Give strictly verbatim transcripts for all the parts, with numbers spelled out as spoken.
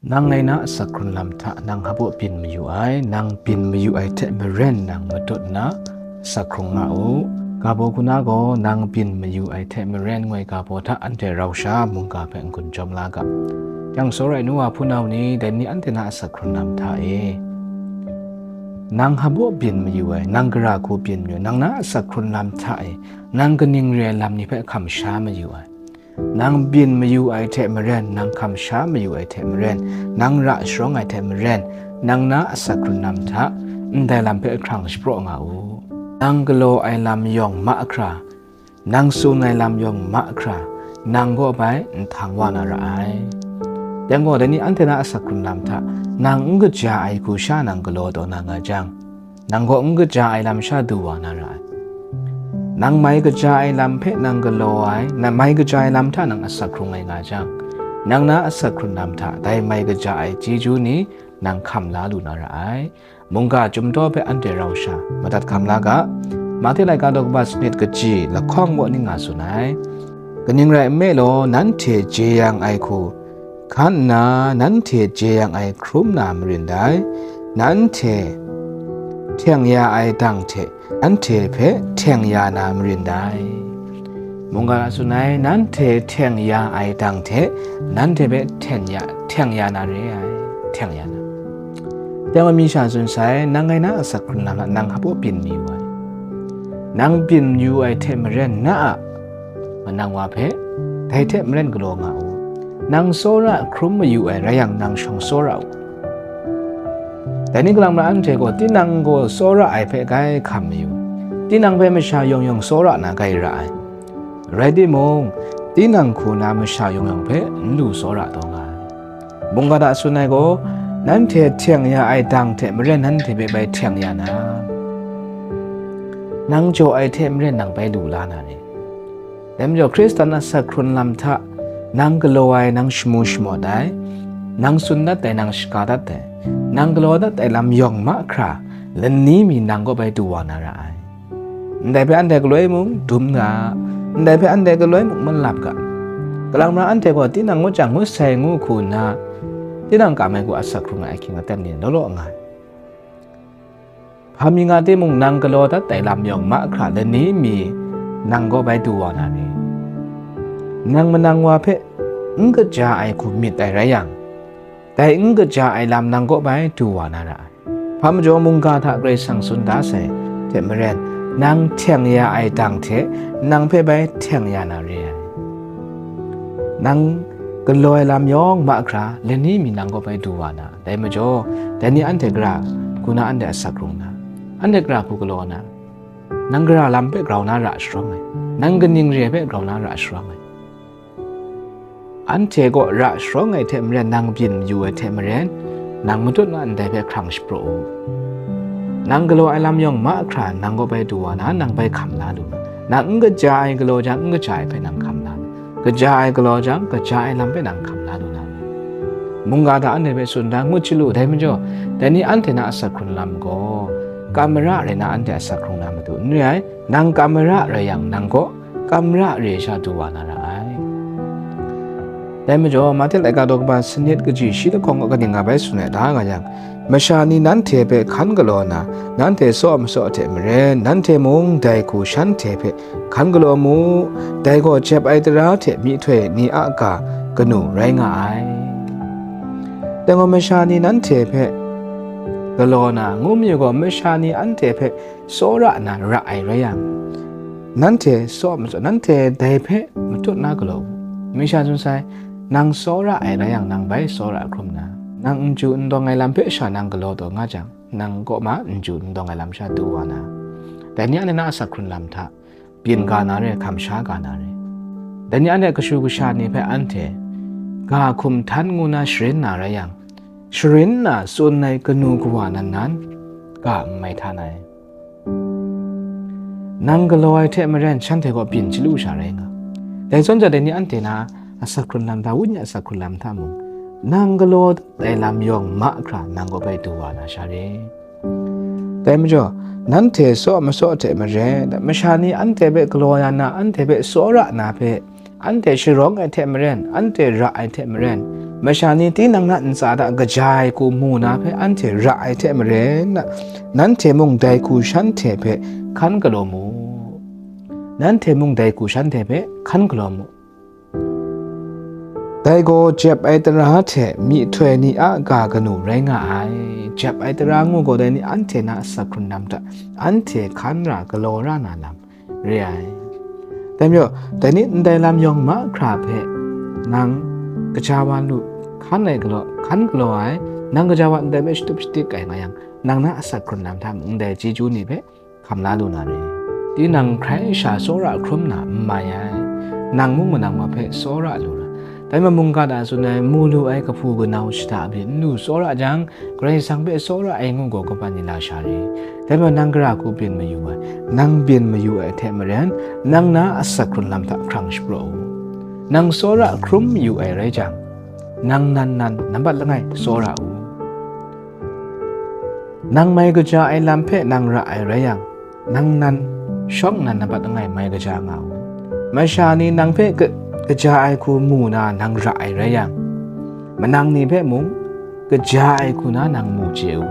Nang ngai na asak hkrun lam hta nang hpaw byin mayu ai, nang byin mayu ai hte maren nang matut nna asak hkrung nga u. Ga baw hku na gaw nang byin mayu ai hte maren ngoi ga baw hta anhte rau sha mungga hpe n-gun jawm la ga. Yang sawrai nu wa hpunau ni, dai ni anhte na asak hkrun lam hta e, nang hpaw byin mayu ai, nang gara hku byin mayu, nang na asak hkrun lam hta e, nang kaning re ai lam ni hpe hkam sha mayu ai. Nang byin mayu ai hte maren, nang hkam sha mayu ai hte maren, nang ra sharawng ai hte maren, nang na asak hkrun lam hta ndai lam hpe hkrang shapraw nga u. Nang galaw ai lam yawng mahkra, nang tsun ai lam yawng mahkra, nang kaw bai nhtang wa na ra ai. Yang gaw, dai ni anhte na asak hkrun lam hta nang n kaja ai hku sha nang galaw taw na nga jang, nang gaw n kaja ai lam sha du wa na ra ai. Nang mai kaja ai lam hpe nang galaw ai, nang mai kaja ai lam hta nang asak hkrung ai nga jang, nang na asak hkrun lam hta dai mai kaja ai chyeju ni nang hkam la lu na ra ai. Mungga chyum daw hpe anhte rau sha, madat hkam la ga. Mahte laika daw kaba sanit kaji lahkawng kaw ning nga tsun ai. Kaning rai nme law, nanhte jeyang ai hku hkan nna, nanhte jeyang ai hkrum na marin dai, nanhte hteng ya ai dang hte nanhte hpe hteng ya na marin dai. Mungga hta tsun ai, nanhte hteng ya ai dang hte nanhte hpe hteng ya, hteng ya na re ai, hteng ya na. Dai wa mi sha tsun sai, nang ngai na asak hkrun lam hta nang hpaw byin mayu ai. Nang byin mayu ai hte maren na a manang wa hpe dai hte maren galaw nga u. Nang tsawra hkrum mayu ai rai yang, nang shawng tsawra u. Dai ni kalang mara anhte gaw tinang gaw tsawra ai hpe gai hkam mayu, tinang hpe masha yawng yawng tsawra na gai ra ai. Rai timung, tinang hku na masha yawng yawng hpe n lu tsawra taw nga ai. Mungga hta tsun ai gaw, nanhte hteng ya ai dang hte maren nanhte hpe bai hteng ya na, nang jaw ai hte maren nang bai lu la na ni? Dai majaw, Hkristan asak hkrun lam hta nang galaw ai, nang shamu shamawt ai, nang tsun dat ai, nang shaga dat ai, nang galaw dat ai lam yawng mahkra lani mi nang kaw bai du wa na ra ai. Ndai hpe anhte galoi mung dum ga, ndai hpe anhte galoi mung malap ga. Kalang mara anhte gaw tinang ngut jang ngut sai ngu hku nna, tinang kam ai hku asak hkrung ai ahkying aten ni law law nga ai. Hpa mi nga timung, nang galaw dat ai lam yawng mahkra lani mi nang kaw bai du wa na ni? Nang manang wa hpe n kaja ai hku myit ai rai yang, dai n kaja ai lam nang kaw bai du wa na ra ai. Hpa majaw mungga hta Karai Kasang tsun da sai hte maren, nang hteng ya ai dang hte nang hpe bai hteng ya na re ai. Nang galaw ai lam yawng mahkra lani mi nang kaw bai du wa na. Dai majaw, dai ni anhte gara hku na anhte asak hkrung na, anhte gara hku galaw na, nang gara lam hpe grau na ra sharawng ai, nang kaning re hpe grau na ra sharawng ai. Anhte kaw ra sharawng ai hte maren, nang byin mayu ai hte maren, nang matut na ndai hpe hkrang shapraw u. Nang galaw ai lam yawng mahkra nang kaw bai du wa na, nang bai hkam la lu na. Nang n kaja ai galaw jang, n kaja ai hpe nang hkam la lu. Kaja ai galaw jang, kaja ai lam hpe nang hkam la lu na. Mungga hta anhte hpe tsun da ngut chyalu, dai majaw, dai ni anhte na asak hkrun lam gaw, kam mara rai na anhte asak hkrung na matu n re ai, nang kam mara rai yang, nang kaw kam mara re sha du wa na ra ai. Dai majaw, Mahte laika daw kaba sanit kaji shi lahkawng kaw kaning nga bai tsun ai da nga yang, masha ni nanhte hpe hkan galaw na, nanhte tsaw matsaw hte maren, nanhte mung dai hku shanhte hpe hkan galaw mu, dai gaw jep ai tara hte myihtoi ni a ga kanu rai nga ai. Dai gaw masha ni nanhte hpe galaw na, ngu mayu gaw, masha ni anhte hpe tsawra na ra ai rai yang, nanhte tsaw matsaw, nanhte dai hpe matut na galaw u. Masha tsun sai, nang tsawra ai rai yang, nang bai tsawra hkrum na, nang n chyu n dawng ai lam hpe sha nang galaw taw nga jang, nang kaw ma n chyu n dawng ai lam sha du wa na, dai ni anhte na asak hkrun lam hta byin ga na re, hkam sha ga na re. Dai ni anhte kashu kasha ni hpe anhte ga hkum htan ngu na sharin na rai yang, sharin na tsun ai kanu kawa nan nan ga n mai htan ai. Nang galaw ai hte maren shanhte gaw byin chyalu sha rai nga. Dai zawn ja dai ni anhte na asak hkrun lam hta, wenyi asak hkrun lam hta mung, nang galaw dat ai lam yawng mahkra nang kaw bai du wa na sha re. Dai majaw, nanhte tsaw matsaw hte maren, masha ni anhte hpe galaw ya na, anhte hpe tsawra na hpe, anhte sharawng ai hte maren, anhte ra ai hte maren, Masha ni tinang na ntsa hta kaja ai hku mu na hpe anhte ra ai hte maren, nanhte mung dai hku shanhte hpe hkan galaw mu. Nanhte mung dai hku shanhte hpe hkan galaw mu. Dai gaw jep ai tara hte myihtoi ni a ga kanu rai nga ai. Jep ai tara ngu gaw dai ni anhte na asak hkrun lam hta anhte hkan ra galaw ra na lam re ai. Dai majaw, dai ni ndai lam yawng mahkra hpe nang kaja wa lu, hkan ai galaw, hkan galaw ai, nang kaja wa ndai hpe shatup shadik ai nga yang, nang na asak hkrun lam hta mung ndai chyeju ni hpe hkam la lu na re. Tinang hkrai sha tsawra hkrum na n mai ai, nang mung manang wa hpe tsawra lu ra. Dai ma mungga hta tsun ai, mu lu ai kahpu kanau shada byin n lu tsawra jang, Karai Kasang hpe tsawra ai ngu gaw kaban ni la sha re. Dai ma nang gara hku byin mayu ai, nang byin mayu ai hte maren, nang na asak hkrun lam hta hkrang shapraw u. Nang tsawra hkrum mayu ai rai jang, nang nan nan nambat langai tsawra u. Nang mai kaja ai lam hpe nang ra ai rai yang, nang nan shawng nnan nambat langai mai kaja nga u. Masha ni nang hpe ka-, kaja ai hku mu na nang ra ai rai yang, manang ni hpe mung kaja ai hku na nang mu chye u.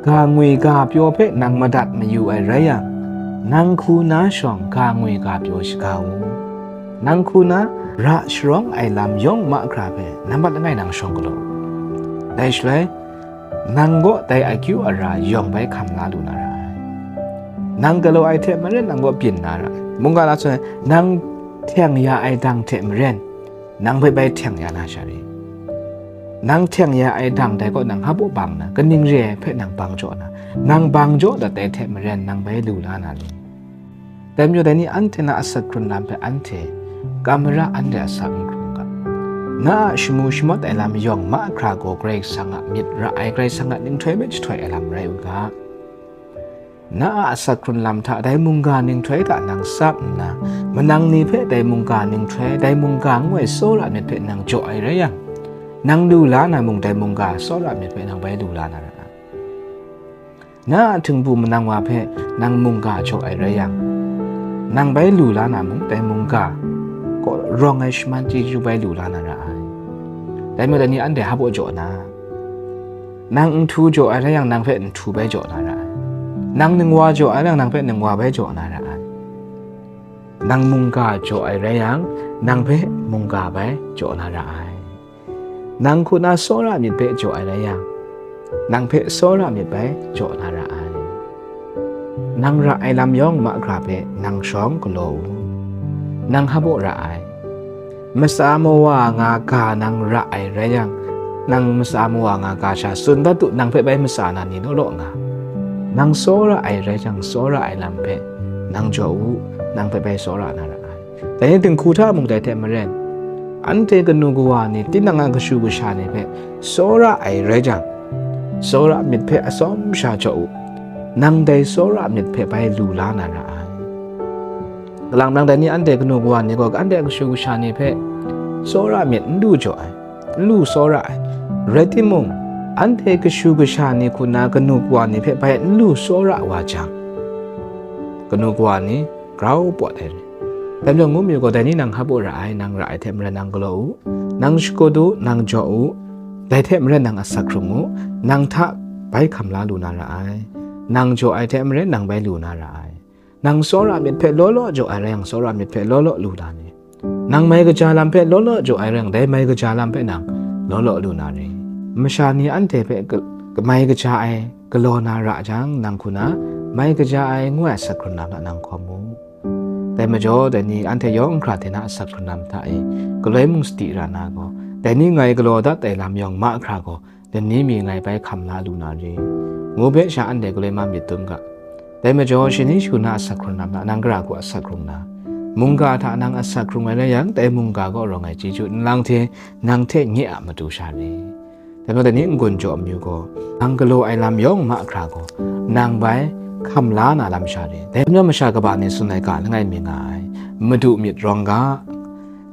Ga ngwi ga pyaw hpe nang madat mayu ai rai yang, nang hku na shawng ga ngwi ga pyaw shaga u. Nang hku na ra sharawng ai lam yawng mahkra hpe nambat langai nang shawng galaw u. Dai shaloi, nang gaw dai akyu ara yawng bai hkam la lu na ra ai. Nang galaw ai hte maren nang gaw byin na ra ai. Mungga na tsun ai, nang hteng ya ai dang hte maren, nang hpe bai hteng ya na sha re. Nang hteng ya ai dang dai kaw nang hap u bang na, kaning re ai hpe nang bang jaw na, nang bang jaw dat ai hte maren nang bai lu la na le. Dai majaw dai ni anhte na asak hkrun lam hpe anhte kam mara anhte asak n hkrung ga. Na a shamu shamawt ai lam yawng mahkra gaw Karai Kasang a myit ra ai Karai Kasang a ninghtoi hpe jahtoi ai lam rai u ga. Na a asak hkrun lam hta dai mungga ninghtoi hta nang tsap nna, manang ni hpe dai mungga ninghtoi, dai mungga ngu ai tsawra myit hpe nang jaw ai rai yang, nang lu la na mung dai mungga tsawra myit hpe nang bai lu la na ra ai. Na a htingbu manang wa hpe nang mungga jaw ai rai yang, nang bai lu la na mung dai mungga kaw rawng ai shaman chyeju bai lu la na ra ai. Dai majaw dai ni anhte hap u jaw na, nang nhtu jaw ai rai yang, nang hpe nhtu bai jaw na ra ai. Nang ningwa jaw ai rai yang, nang hpe ningwa bai jaw na ra ai. Nang mungga jaw ai rai yang, nang hpe mungga bai jaw na ra ai. Nang hku na tsawra myit hpe jaw ai rai yang, nang hpe tsawra myit bai jaw na ra ai. Nang ra ai lam yawng mahkra hpe nang shawng galaw u. Nang hap u ra ai. Matsa mawa nga ga nang ra ai rai yang, nang matsa mawa nga ga sha tsun dat u, nang hpe bai matsa na ni law law nga. Nang tsawra ai rai jang, tsawra ai lam hpe nang jaw u, nang hpe bai tsawra na ra ai. Dai ni dinghku hta mung dai hte maren, anhte kanu kawa ni, tinang a kashu kasha ni hpe tsawra ai rai jang, tsawra myit hpe atsawm sha jaw u, nang dai tsawra myit hpe bai lu la na ra ai. Kalang nang dai ni anhte kanu kawa ni gaw anhte a kashu kasha ni hpe tsawra myit n lu jaw ai, n lu tsawra ai. Rai timung, anhte kashu kasha ni hku na kanu kawa ni hpe bai n lu tsawra wa jang, kanu kawa ni grau pawt ai. Dai majaw ngu mayu gaw, dai ni nang hap u ra ai, nang ra ai hte maren nang galaw u, nang shakut u, nang jaw u, dai hte maren nang asak hkrung u, nang hta bai hkam la lu na ra ai, nang jaw ai hte maren nang bai lu na ra ai. Nang tsawra myit hpe law law jaw ai rai yang, tsawra myit hpe law law lu la ni? Nang mai kaja lam hpe law law jaw ai rai yang, dai mai kaja lam hpe nang law law lu na re? Masha ni anhte hpe ka-, mai kaja ai galaw na ra jang, nang hku na mai kaja ai ngu ai asak hkrun lam hta nang hkawm mu. Dai majaw, dai ni anhte yawng hkra hte na asak hkrun lam hta e galoi mung sadi ra na gaw, dai ni ngai galaw dat ai lam yawng mahkra gaw, dai ni mi ngai bai hkam la lu na re, ngu hpe sha anhte galoi mam myit dum ga. Dai majaw, shani shu na asak hkrung lam hta nang gara hku asak hkrung na, mungga hta nang asak hkrung ai rai yang, dai mungga kaw rawng ai chyeju nlang hte nang hte nye a matu sha re. Dai majaw, dai ni n-gun jaw amyu gaw, nang galaw ai lam yawng mahkra gaw, nang bai hkam la na lam sha re. Dai majaw, masha kaba ni tsun ai ga langai mi nga ai, madu myit rawng ga.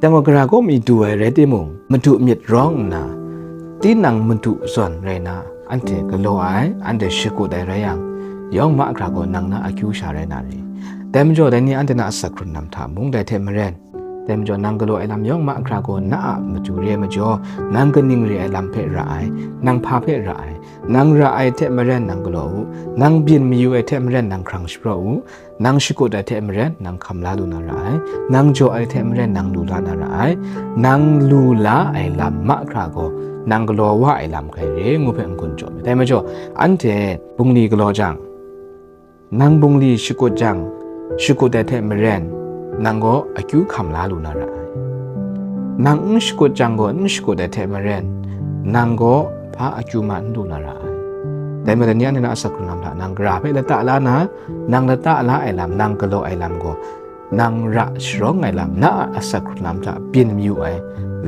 Dai gaw, gara kaw mi du ai rai timung, madu myit rawng nna, tinang madu zawn rai na, anhte galaw ai, anhte shakut ai rai yang, yawng mahkra gaw nang na akyu sha rai na re? Dai majaw, dai ni anhte na asak hkrun lam hta mung dai hte maren, Dai majaw nang galaw ai lam yawng mahkra gaw na a matu re ai majaw, nang kaning re ai lam hpe ra ai, nang hpa hpe ra ai, nang ra ai hte maren nang galaw u, nang byin mayu ai hte maren nang hkrang shapraw u, nang shakut ai hte maren nang hkam la lu na ra ai, nang jaw ai hte maren nang lu la na ra ai, nang lu la ai lam mahkra gaw nang galaw wa ai lam hkrai re ngu hpe n-gun jaw myit. Dai majaw, anhte bungli galaw jang, nang bungli shakut jang, shakut ai hte maren, nang gaw akyu hkam la lu na ra ai. Nang n shakut jang gaw, n shakut ai hte maren, nang gaw hpa akyu ma n lu na ra ai. Dai majaw, ni anhte na asak hkrung lam hta, nang gara hpe lata la na, nang lata la ai lam, nang galaw ai lam gaw, nang ra sharawng ai lam, na a asak hkrung lam hta byin mayu ai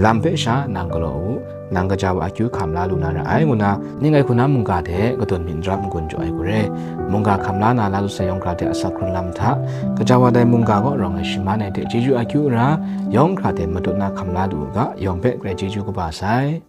lam hpe sha nang galaw u, nang gaja wa akyu hkam la lu na ra ai, ngu na, ning ai hku na mungga hte kadun myit n ram n-gun jaw ai hku re. Mungga hkam la na la lu sai yawng hkra hte asak hkrung lam hta, gaja wa dai mungga kaw rawng ai shaman ai hte chyeju akyu ra, yawng hkra hte matut na hkam la lu u ga, yawng hpe grai chyeju kaba sai.